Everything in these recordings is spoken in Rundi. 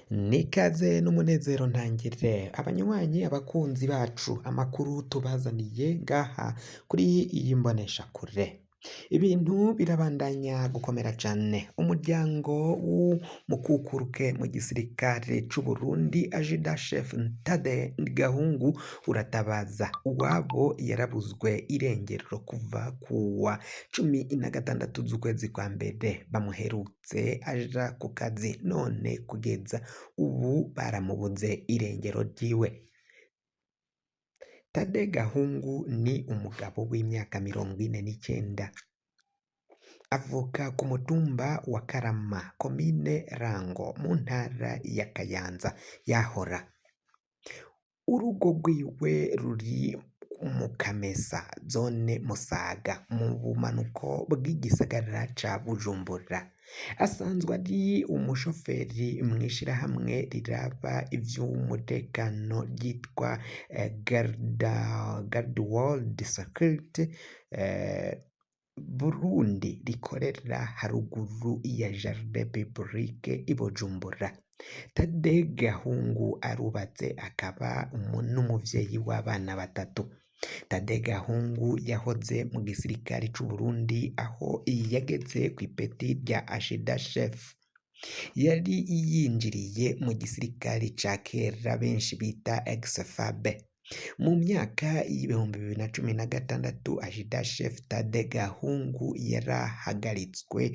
Nikaze n'umunezero ntangere abanywanyi abakunzi bacu amakuru tubazaniye ngaha kuri iyi mboneshakure. Ibintu birabandanya gukomera cane. Umuryango w'umukukuruke mu gisirikare c'Uburundi Ajida Chef Ntade Gahungu uratabaza. Uwabo yarabuzwe irengero kuva kuwa 16 z'ukwezi kwa mbere bamuherutse aja ku kazi none kugeza ubu baramubuze irengero ryiwe. Tade Gahungu ni umugabo w'imyaka 49 avuka ku mutumba wa Karama komine Rango mu ntara ya Kayanza yahora. Urugo rwiwe ruri mu Kamesa zone Musaga mu bumanuko bw'igisagara ca Bujumbura. Asanzwe ari umushoferi mw'ishirahamwe riraba ivy'umutekano ryitwa Guard World Security Burundi rikorera haruguru ya Jardin Public i Bujumbura. Tade Gahungu arubatse akaba n'umuvyeyi w'abana batatu. Tade Gahungu yahoze mu gisirikare c'Uburundi aho yageze kw'ipeti rya Ashida Chef. Yari yinjiriye mu gisirikare ca kera benshi bita ex-FAB. Mu myaka y'2016 Ajida Chef Tade Gahungu yarahagaritswe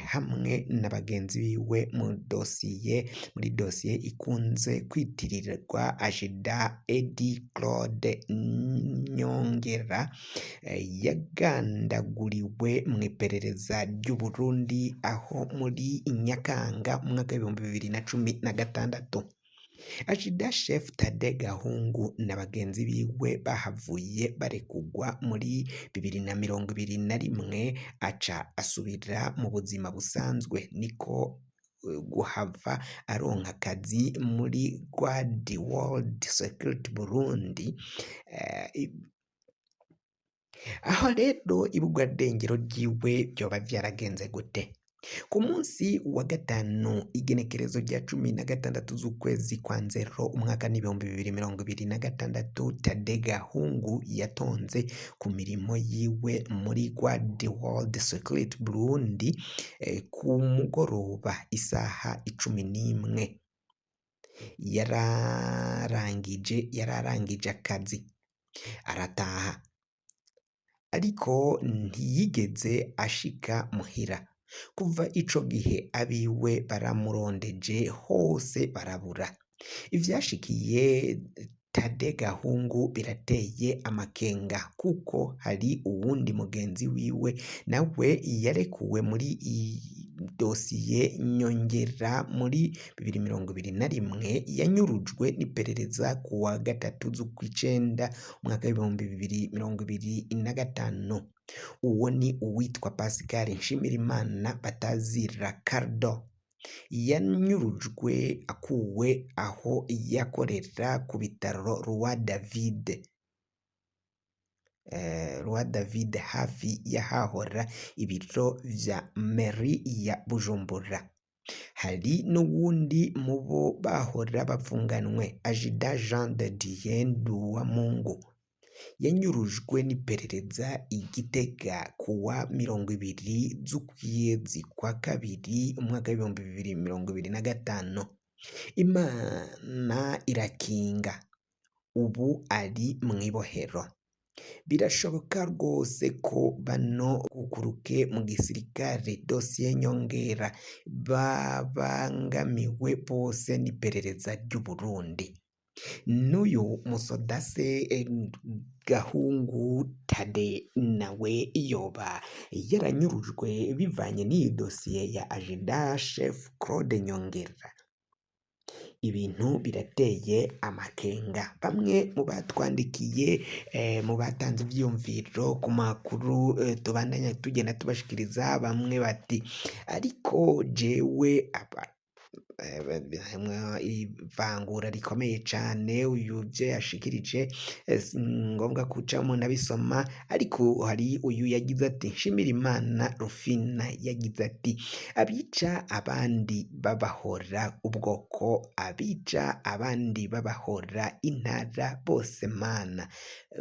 hamwe na bagenzi biwe muri dosiye ikunze kwitirirwa Ajida Edi Claude Nyongera yagandaguriwe mw'iperereza ry'Uburundi aho muri Nyakanga umwaka w'2016. Ajida Chef Tade Gahungu na bagenzi biwe bahavuye barekugwa muri 2021 aca asubira mu buzima busanzwe niko guhava aronka akazi muri Guard World Security Burundi. Aho rero ibugwa dengero ryiwe vyoba vyaragenze gute? Ku munsi wa gatanu igenekerezo rya 16 z'ukwezi kwa nzero umwaka n'2026 Tade Gahungu yatonze ku mirimo yiwe muri Guard World Security Burundi ku mugoroba isaha 11 yararangije akazi arataha, ariko ntiyigeze ashika muhira. Kuva ico gihe abiwe baramurondeje hose barabura. Ivyashikiye Tade Gahungu birateye amakenga kuko hari uwundi mugenzi wiwe nawe yarekuwe muri dosiye Nyongera muri 2021 yanyurujwe n'iperereza kuwa gatatu z'ukwicenda umwaka w'2025. Uwo ni uwitwa Pascal Nshimirimana batazira Cardo. Yanyurujwe akuwe aho yakorera ku bitaro Roi David hafi y'ahahora ibiro vya mairie ya Bujumbura. Hari n'uwundi mubo bahora bapfunganwe Ajida Jean de Dieu Nduwamungu yanyurujwe n'iperereza i Gitega kuwa 20 z'ukwezi kwa kabiri umwaka w'2025. Imana irakinga ubu ari mw'ibohero. Birashoboka rwose ko bano kukuruke mu gisirikare dosiye Nyongera babangamiwe bose n'iperereza ry'Uburundi. N'uyu musoda se Gahungu Tade nawe yoba yaranyurujwe bivanye n'iyi dosiye ya Ajida Chef Claude Nyongera. Ibintu birateye amakenga. Bamwe mu batwandikiye mu batanze ivyiyumviro ku makuru tubandanya tugenda tubashikiriza, bamwe bati ariko jewe aba Harimwo ivangura rikomeye cane. Uyu ivyo yashikirije si ngombwa kuca umuntu abisoma, ariko hari uyu yagize ati Nshimirimana Rufina yagize ati abica abandi babahora ubwoko, abica abandi babahora intara, bose Mana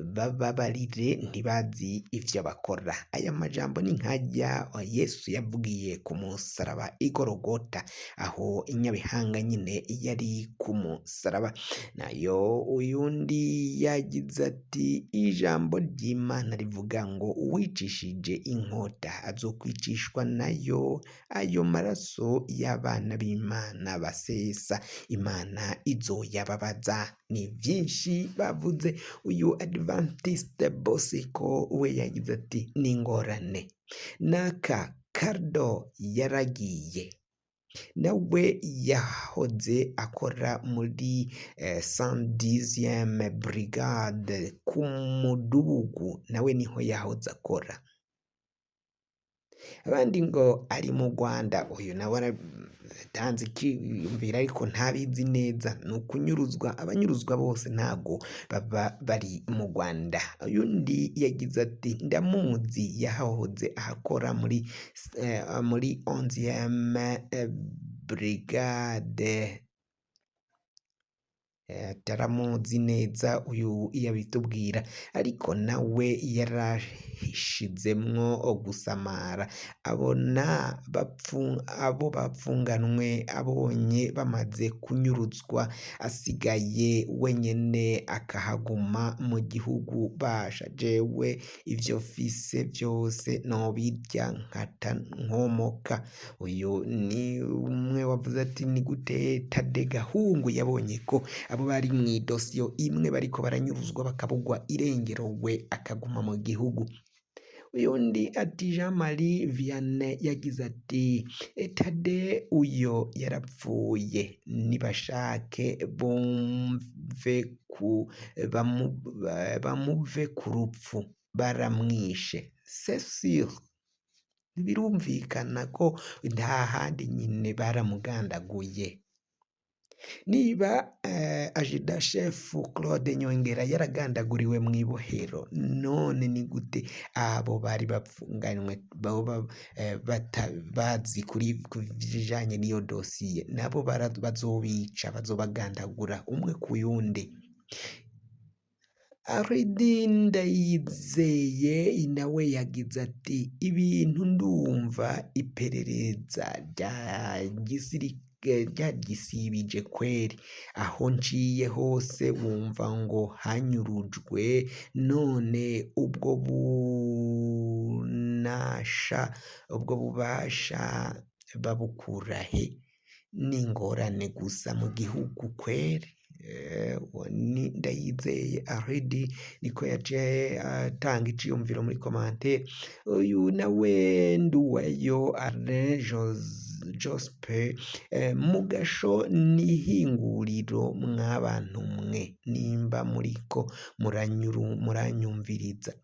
bababarire ntibazi ivyo bakora. Aya majambo ni nkarya Yesu yavugiye ku musaraba i Gorogota, aho inyabihanga nyine yari ku musaraba. Nayo uyundi yagize ati ijambo ry'Imana rivuga ngo uwicishije inkota azokwicishwa nayo, ayo maraso y'abana b'Imana basesa Imana izoyababaza. Ni vyinshi bavuze. Uyu Adventiste Bosco we yagize ati ni ingorane naka Cardo yaragiye nawe yahoze akora muri 110e brigade ku mudugudu, nawe niho yahoze akora. Abandi ngo ari mu Rwanda, uyu nawe aratanze ikiyumvira ariko ntabizi neza. Ni ukunyuruzwa, abanyuruzwa bose ntago baba bari mu Rwanda. Uyundi yagize ati ndamuzi yahoze ahakora muri 11e brigade, taramuzi neza uyu yabitubwira, ariko nawe yarashizemwo gusamara, abona abo bapfunganwe abonye bamaze kunyuruzwa, asigaye wenyene akahaguma mu gihugu. Basha jewe ivyo mfise vyose nobirya nkata nkomoka. Uyu ni umwe wavuze ati ni gute Tade Gahungu yabonye ko abo bari mw'idosiyo imwe bariko baranyuruzwa bakabugwa irengero, we akaguma mu gihugu. Uyundi ati Jean Marie Vianney yagize ati Tade uyo yarapfuye, nibashake bumve ku bamuve ku rupfu baramwishe, c'est sûr, birumvikana ko nta handi nyine baramugandaguye. Niba ajida chef Claude Nyongera yaragandaguriwe mw'ibohero, none ni gute abo bari bapfunganywe boba bazi kuri kubijanye n'iyo dosiye, nabo bazobica, bazobagandagura umwe ku yundi. Aridi Ndayizeye nawe yagize ati ibintu ndumva iperereza rya gisirikare ryagisibije kweri, aho nciye hose wumva ngo hanyurujwe, none ubwo bunasha ubwo bubasha babukura he? Ni ingorane gusa mu gihugu kweri. Ni Ndayizeye Aridi niko yaciye atanga iciyumviro muri commentaire. Uyu nawe Nduwayo Alain Jospe, mugasho n'ihinguriro mwabantu mwe, nimba muriko muranyumviriza,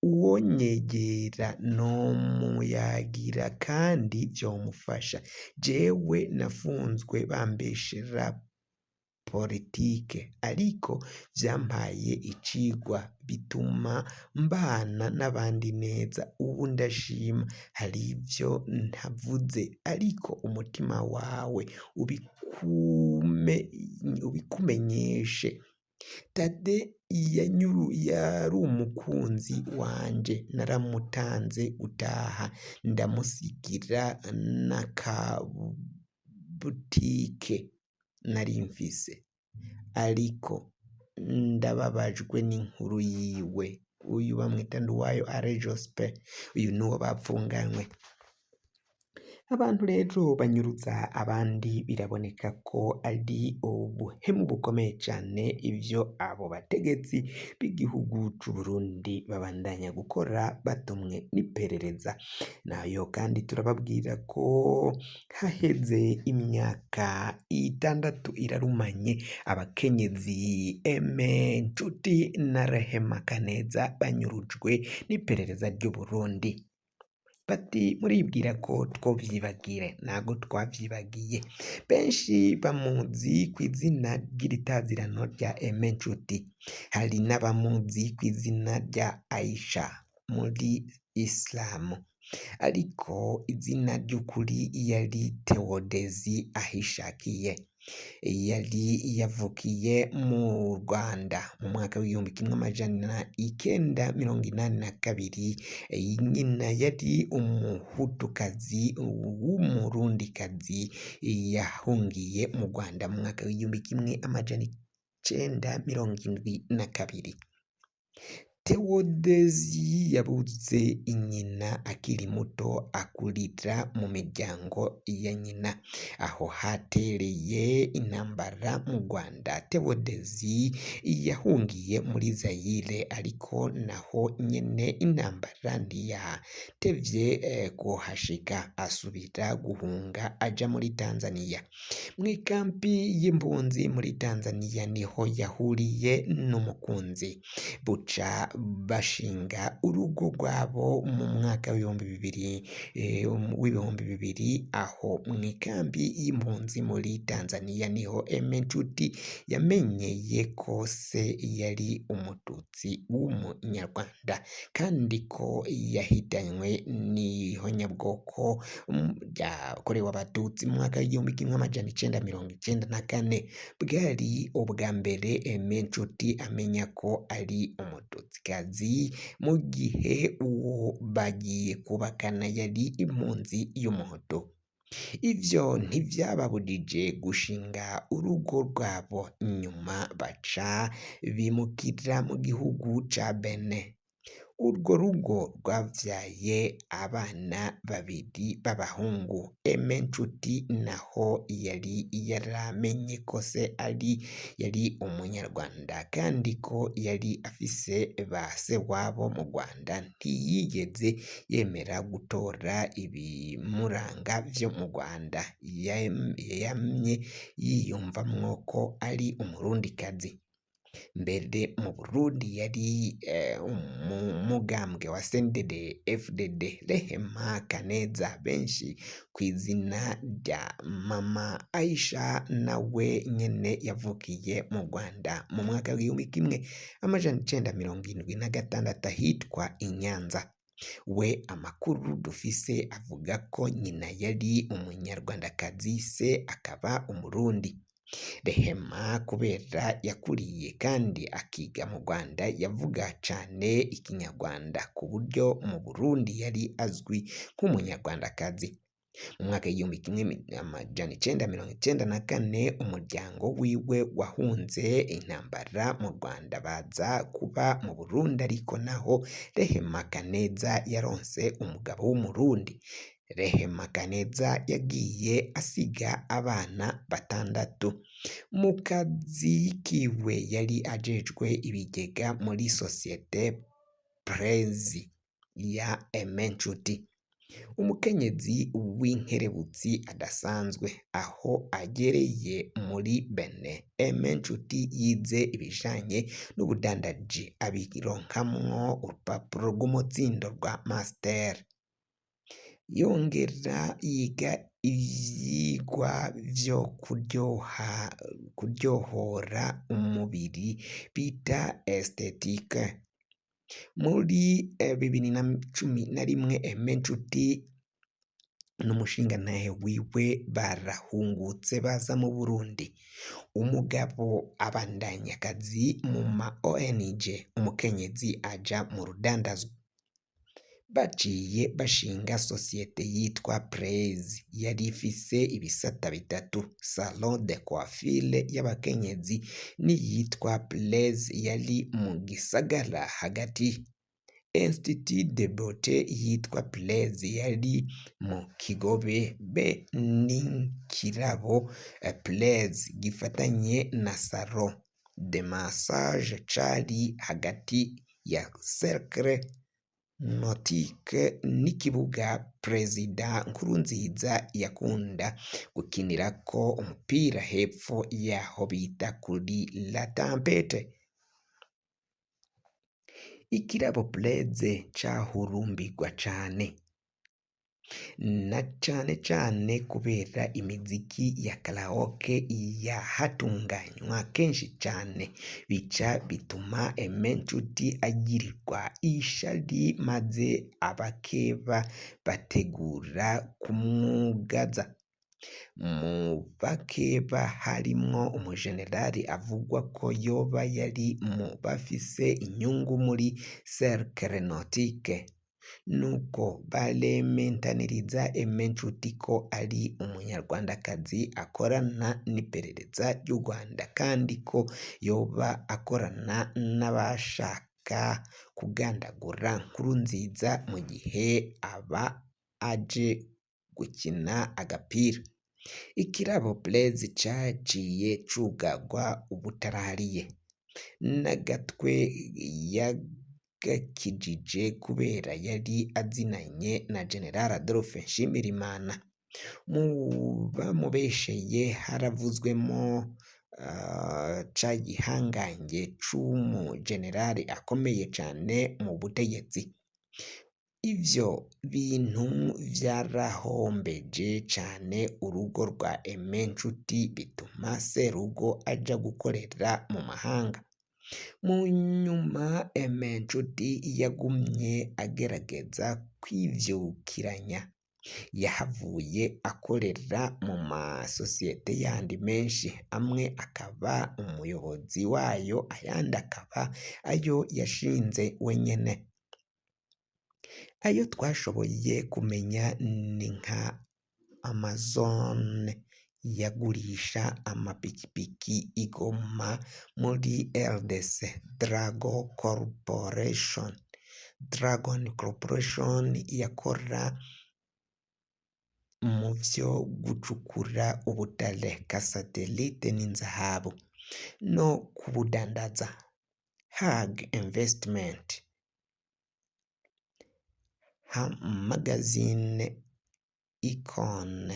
uwonyegera nomuyagira kandi vyomufasha. Jewe nafunzwe bambeshera politike, ariko vyampaye icigwa bituma mbana n'abandi neza. Ubu ndashima, hari ivyo ntavuze ariko umutima wawe ubikumenyeshe. Tade yari umukunzi wanje, naramutanze gutaha ndamusigira n'akabutike nari mfise, ariko ndababajwe n'inkuru yiwe. Uyu bamwita Nduwayo Alain Jospe, uyu nuwo bapfunganywe. Abantu rero banyuruza abandi biraboneka ko ari ubuhemu bukomeye cane, ivyo abo bategetsi b'igihugu c'u Burundi babandanya gukora batumwe n'iperereza. Nayo kandi turababwira ko haheze imyaka 6 irarumanye abakenyezi Aime Nshuti na Rehema Kaneza banyurujwe n'iperereza ry'u Burundi. Bati muribwira ko twovyibagire, ntago twavyibagiye. Benshi bamuzi kw'izina ry'iritazirano rya Aime Nshuti, hari n'abamuzi kw'izina rya Aisha muri Islamu, ariko izina ry'ukuri yari Theodezi Ahishakiye. Yari yavukiye mu Rwanda mu mwaka w'1982, nyina yari umuhutukazi w'umurundikazi yahungiye mu Rwanda mu mwaka w'1972. Theodezi yabuze nyina akiri muto akurira mu miryango ya nyina, aho hatereye intambara mu Rwanda. Theodezi yahungiye muri Zayire ariko naho nyene intambara ntiyatevye kuhashika, asubira guhunga aja muri Tanzania. Mw'ikampi y'impunzi muri Tanzania niho yahuriye n'umukunzi, buca bashinga urugo rwabo mu mwaka w'2000 aho mw'ikambi y'impunzi muri Tanzania niho Aime Nshuti yamenyeye ko se yari umututsi w'umunyarwanda kandi ko yahitanywe n'ihonyabwoko ryakorewe abatutsi mu mwaka w'1994. Bwari ubwa mbere Aime Nshuti amenya ko ari umututsikazi, mu gihe uwo bagiye kubakana yari impunzi y'umuhutu. Ivyo ntivyababujije gushinga urugo rwabo, nyuma baca bimukira mu gihugu ca Benin. Urwo rugo rwavyaye abana babiri b'abahungu. Aime Nshuti naho yari yaramenye ko se ari yari umunyarwanda kandi ko yari afise ba sewabo mu Rwanda, ntiyigeze yemera gutora ibimuranga vyo mu Rwanda. Yamye yiyumvamwo ko ari umurundikazi. Mbere mu Burundi yari umugambwe wa CNDD FDD. Rehema Kaneza benshi kw'izina rya Mama Aisha nawe nyene yavukiye mu Rwanda mu mwaka w'1976 ahitwa i Nyanza. We amakuru dufise avuga ko nyina yari umunyarwandakazi, se akaba umurundi. Rehema kubera yakuriye kandi akiga mu Rwanda yavuga cane ikinyarwanda ku buryo mu Burundi yari azwi nk'umunyarwandakazi. Mu mwaka w'1994 umuryango wiwe wahunze intambara mu Rwanda baza kuba mu Burundi, ariko naho Rehema Kaneza yaronse umugabo w'umurundi. Rehema Kaneza yagiye asiga abana batandatu. Mu kazi kiwe yari ajejwe ibigega muri sosiyete Prezi ya Aime Nshuti, umukenyezi w'inkerebutsi adasanzwe. Aho agereye muri Benin, Aime Nshuti yize ibijanye n'ubudandaji abironkamwo urupapuro rw'umutsindo rwa master. Yongera yiga ivyigwa vyo kuryohora umubiri bita esthétique. Muri 2011 Aime Nshuti n'umushingantahe wiwe barahungutse baza mu Burundi. Umugabo abandanya akazi mu ma ONG, umukenyezi aja mu rudandazwa. Baciye bashinga sosiyete yitwa Prezi yari ifise ibisata bitatu: salon de coiffure y'abakenyezi n'iyitwa Prezi yari mu gisagara hagati, Institut de beauté yitwa Prezi yari mu Kigobe be n'ikirabo Prezi gifatanye na salon de massage cari hagati ya Cercle Nautique n'ikibuga Perezida Nkurunziza yakunda gukinirako umupira hepfo yaho bita kuri La Tempete. Ikirabo Preze cahurumbirwa cane. Na cane cane kubera imiziki ya karaoke yahatunganywa kenshi cane, bica bituma Aime Nshuti agirirwa ishari maze abakeba bategura kumwugaza. Mu bakeba harimwo umujenerali avugwa ko yoba yari mu bafise inyungu muri Cercle Nautique. Nuko barementaniriza Aime Nshuti ko ari umunyarwandakazi akorana n'iperereza ry'u Rwanda kandi ko yoba akorana n'abashaka kugandagura Nkurunziza mu gihe aba aje gukina agapira. Ikirabo Blaise caciye cugagwa ubutarariye, n'agatwe yagakijije kubera yari azinanye na General Adolphe Nshimirimana. Mu bamubesheye haravuzwemo ca gihangange c'umujenerali akomeye cane mu butegetsi. Ivyo bintu vyarahombeje cane urugo rwa Aime Nshuti bituma serugo aja gukorera mu mahanga. Mu nyuma Aime Nshuti yagumye agerageza kwivyukiranya, yahavuye akorera mu masosiyete yandi menshi, amwe akaba umuyobozi wayo ayandi akaba ayo yashinze wenyene. Ayo twashoboye kumenya ni nka Amazon yagurisha amapikipiki i Goma muri RDC, Dragon Corporation yakora mu vyo gucukura ubutare, Kasatelite n'inzahabu no kubudandaza, Hag Investment, Magazine Icon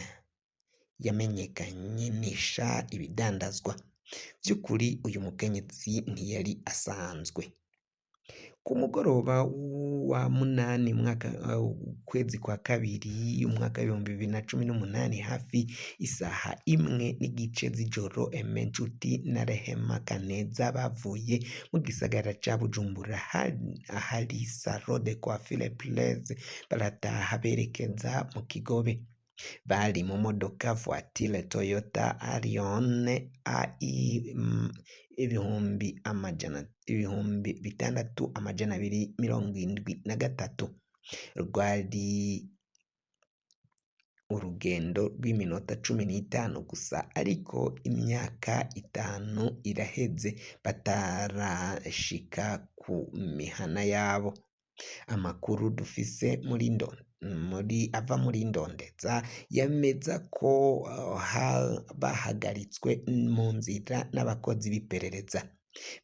yamenyekanisha ibidandazwa. Vy'ukuri uyu mukenyezi ntiyari asanzwe. Ku mugoroba wa munani mwaka ukwezi kwa kabiri umwaka w'2018 hafi isaha 1:15 z'ijoro, Aime Nshuti na Rehema Kaneza bavuye mu gisagara ca Bujumbura ahari Salon de Coiffure Blaise barataha berekeza mu Kigobe. Bari mu modoka voiture Toyota Allion AI 6273. Rwari urugendo rw'iminota 15 gusa, ariko imyaka 5 iraheze batarashika ku mihana yabo. Amakuru dufise muri ava muri Ndondeza yemeza ko bahagaritswe mu nzira n'abakozi b'iperereza,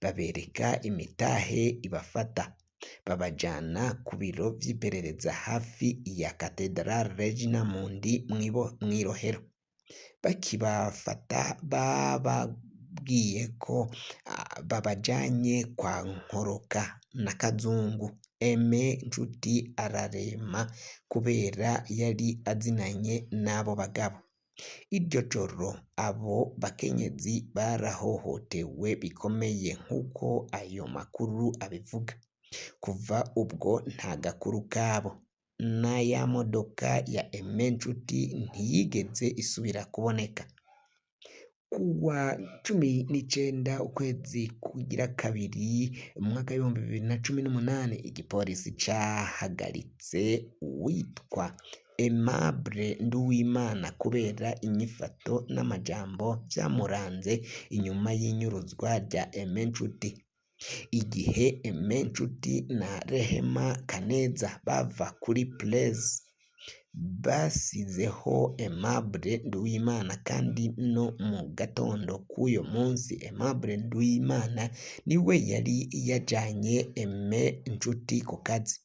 babereka imitahe ibafata, babajana ku biro vy'iperereza hafi ya Cathedral Regina Mundi mw'Irohero. Bakibafata bababwiye ko babajanye kwa Nkoroka na Kazungu. Aime Nshuti ararema kubera yari azinanye n'abo bagabo. Iryo joro abo bakenyezi barahohotewe bikomeye nk'uko ayo makuru abivuga. Kuva ubwo nta gakuru kabo, na ya modoka ya Aime Nshuti ntiyigeze isubira kuboneka. Kuwa 19 ukwezi kugira kabiri umwaka w'2018 igipolisi cahagaritse uwitwa Aimable Nduwimana kubera inyifato n'amajambo vyamuranze inyuma y'inyuruzwa rya Aime Nshuti. Igihe Aime Nshuti na Rehema Kaneza bava kuri Blaise basizeho Aimable Nduwimana, kandi no mu gatondo k'uyo munsi Aimable Nduwimana niwe yari yajanye Aime Nshuti ku kazi.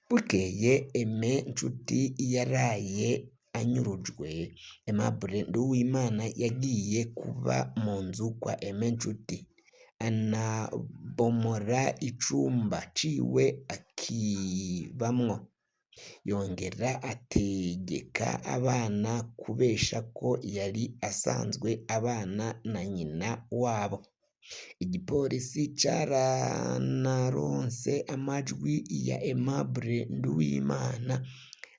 Bukeye Aime Nshuti yaraye anyurujwe, Aimable Nduwimana yagiye kuba mu nzu kwa Aime Nshuti, anabomora icumba ciwe akibamwo. Yongera ategeka abana kubesha ko yari asanzwe abana na nyina wabo. Igipolisi caranaronse amajwi ya Aimable Nduwimana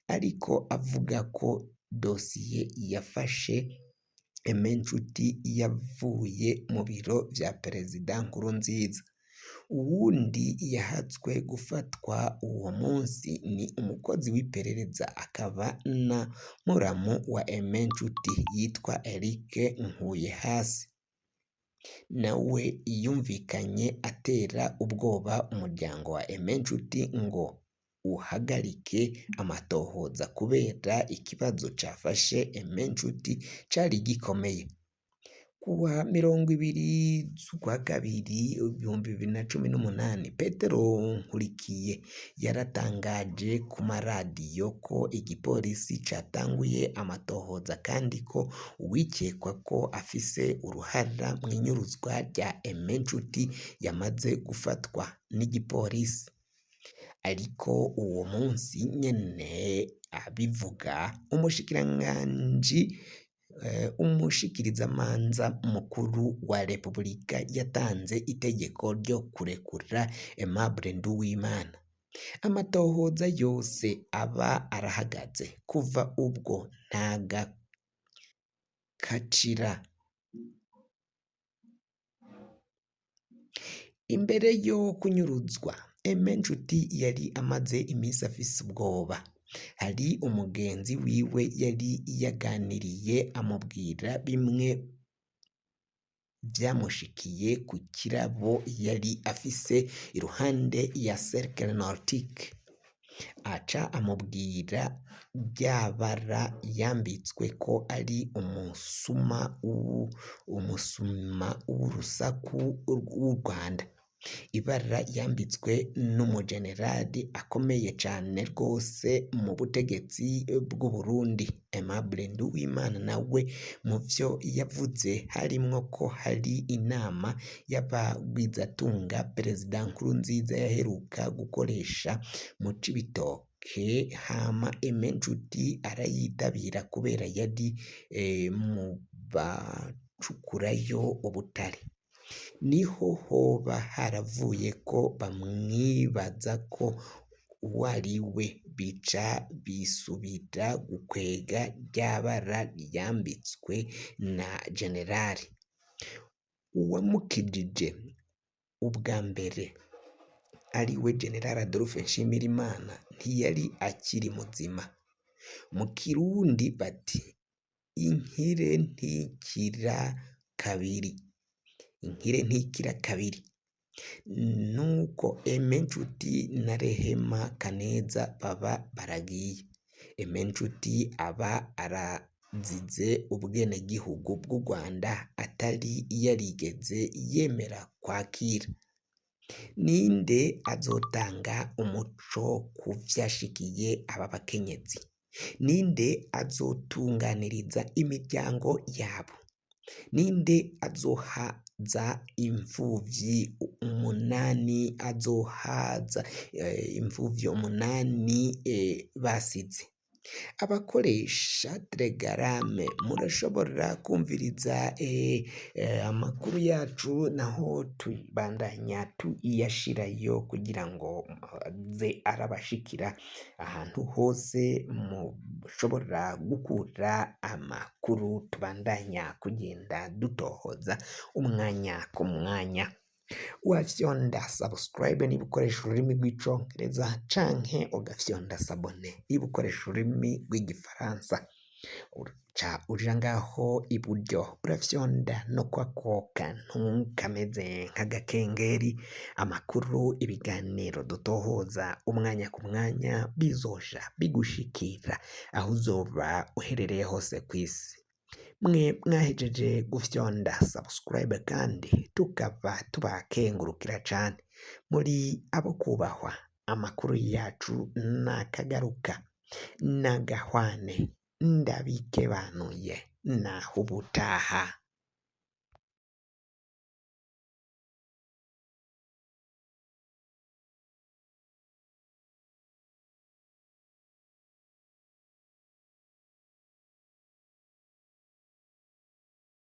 ariko avuga ko dosiye yafashe Aime Nshuti yavuye mu biro vya perezida Nkurunziza. Uwundi yahatswe gufatwa uwo munsi ni umukozi w'iperereza akaba na muramu wa Aime Nshuti yitwa Eric Nkuyehasi. Nawe yumvikanye atera ubwoba umuryango wa Aime Nshuti ngo uhagarike amatohoza kubera ikibazo cafashe Aime Nshuti cari gikomeye. Kuwa 20 z'ukwa kabiri 2018 Petero Nkurikiye yaratangaje ku maradiyo ko igipolisi catanguye amatohoza kandi ko uwikekwa ko afise uruhara mw'inyuruzwa rya Aime Nshuti yamaze gufatwa n'igipolisi. Ariko uwo munsi nyene abivuga umushikiranganji umushikirizamanza mukuru wa Repubulika yatanze itegeko ryo kurekura Aimable Nduwimana. Amatohoza yose aba arahagaze kuva ubwo ntagakacira. Imbere yo kunyuruzwa Aime Nshuti yari amaze imisi afise ubwoba. Hari umugenzi wiwe yari yaganiriye amubwira bimwe vyamushikiye ku kirabo yari afise iruhande ya Cercle Nautique. Aca amubwira rya bara yambitswe ko ari umusuma w'urusaku w'u Rwanda. Ibara yambitswe n'umujenerali akomeye cane rwose mu butegetsi bw'Uburundi. Aimable Nduwimana nawe mu vyo yavuze harimwo ko hari inama y'abagwizatunga perezida Nkurunziza yaheruka gukoresha mu Cibitoke hama Aime Nshuti arayitabira kubera yari mu bacukurayo ubutare. Niho hoba haravuye ko bamwibaza ko uwariwe bica bisubira gukwega rya bara ryambitswe na jenerali. Uwamukijije ubwa mbere ariwe General Adolphe Nshimirimana ntiyari akiri muzima. Mu Kirundi bati inkire ntikira kabiri, inkire ntikira kabiri. Nuko Aime Nshuti na Rehema Kaneza baba baragiye. Aime Nshuti aba arazize ubwenegihugu bw'u Rwanda atari yarigeze yemera kwakira. Ninde azotanga umuco ku vyashikiye aba bakenyezi? Ninde azotunganiriza imiryango yabo? Ninde azohaza imfuvyi umunani azohaza imfuvyi umunani basize? Abakoresha Telegram murashobora kumviriza amakuru yacu naho tubandanya tuyashirayo kugira ngo aze arabashikira ahantu hose mushobora gukura amakuru tubandanya kugenda dutohoza umwanya ku mwanya. Wafyonda subscribe niba ukoresha ururimi rw'icongereza canke ugafyonda s'abonner niba ukoresha ururimi rw'igifaransa. Uca uja ngaho iburyo urafyonda no kwako kantu kameze nk'agakengeri, amakuru, ibiganiro dutohoza umwanya ku mwanya bizoja bigushikira aho uzoba uherereye hose kw'isi. Mwe mwahejeje gufyonda subscribe kandi tukaba tubakengurukira cane. Muri abo kubahwa, amakuru yacu nakagaruka, nagahwane, ndabikebanuye, naho ubutaha.